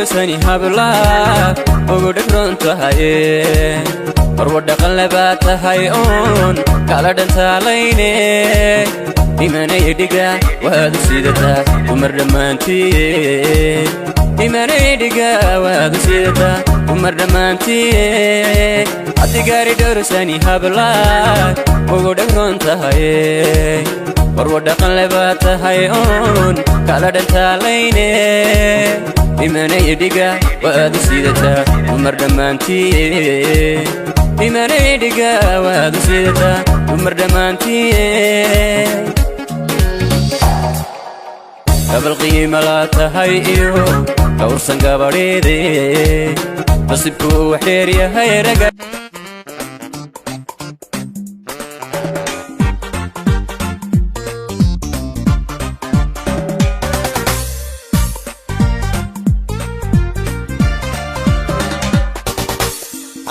dhowrsani habla ugu dhegron tahaye, marwa dhaqan lebaa tahay oon kala dhantaalayne. Dhimanaya dhiga waad u sidataa dumar dhammaantiye, dhimanaya dhiga waad u sidataa dumar dhammaantiye. Cabdigaari dhowrsani habla ugu dhegron tahaye, marwa dhaqan lebaa tahay oon kala dhantaalayne. Dhimanaya dhiga waad u sidataa dumar dhammaantiye, dhimanaya dhiga waad u sidataa dumar dhammaantiye. Gabal qiima laa tahay iyo dhowrsan gabadheede, nasiibku wax dheer yahay raga.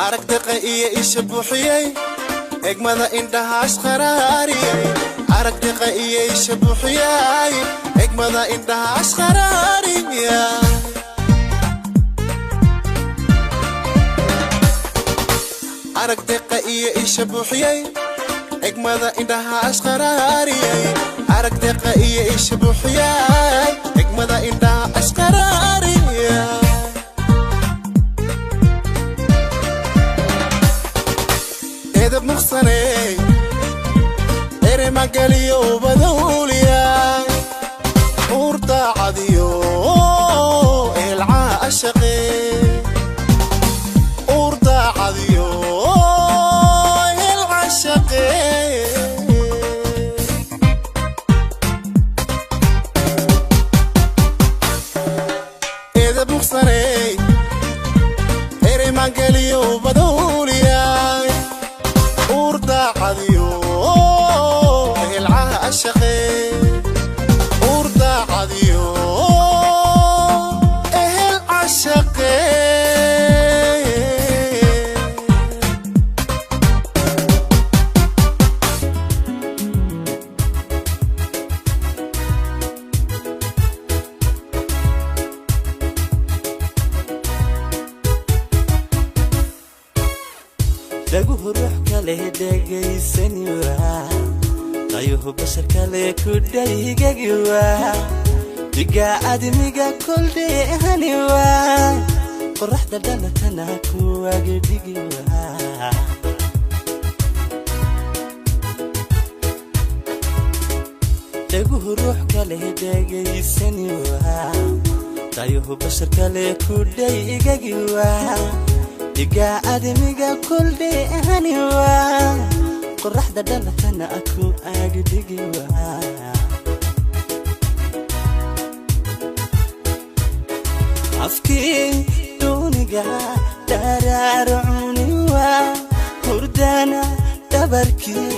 Arag daqa iyo isha buuxiyey, egmada indhahaas qaraariyey. Arag daqa iyo isha buuxiyey, egmada indhahaas qaraariya. Arag daqa iyo isha buuxiyey, egmada indhahaas qaraariyey. Arag daqa iyo isha buuxiyey, egmada indhahaas qaraariya. Edab muqsaney, eremagaliyo ubadowliya, uurdaacadiyo eelcaashaqe, uurdaacadiyo eelcashaqe. Edab muqsaney, eremagaliyo ubadowliya, uurdaacadiyo ehelcaashaqe, uurdaacadiyo ehel cashaqe. Dhaguhu ruux kale dhegaysani waa, dayuhu bashar kale ku dhaygagi waa, dhiga admiga koldheehani waa, qoraxda dhalatana kuwaga dhigi waa. Dhaguhu ruux kale dhegaysani waa, dayuhu bashar kale ku dhaygagi waa, dhiga admiga koldheehani waa, qoraxda dhalatana ku agdhigi waa. Afkii duuniga dharaaro cuni waa, hurdana dhabarkii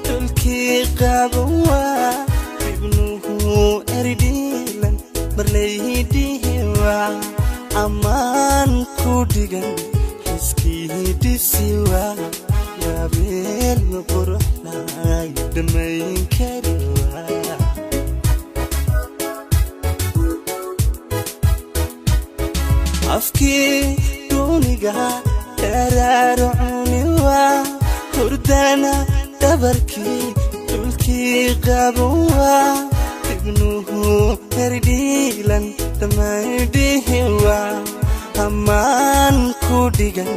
dhulkii qaban waa, ibnuhu erdhiilan marlaydihi waa, ammaan ku dhigan xiskii dhisi waa, yaabeel quruxlay dhammayn kari waa. Afkii duuniga dharaaro cuni waa, hurdana dhabarkii dhulkii qaban waa, ibnuhu herdhiilan dhammaydhihi waa, ammaan ku dhigan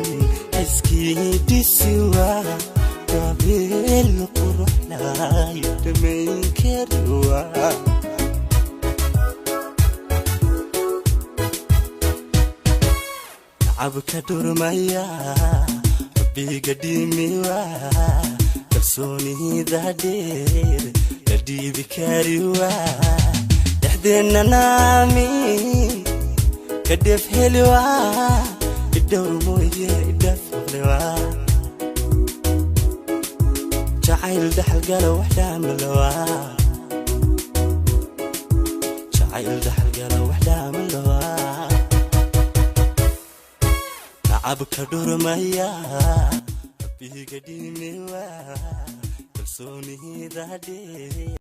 xiskii dhisi waa, gabeel quruxlay dhammayn kari waa. Tacabka dhurmaya rabbiga dhimi waa, kalsoonida dheer la dhiibi kari waa, dhexdeenna naami ka dheef heli waa, idhowr mooye idhaaf maqli waa, jacayl dhaxalgala wax dhaamalawaa, jacayl dhaxalgala wax dhaamalawaa. Tacabka dhurmaya rabbiga dhimi waa, kalsoonida dheer.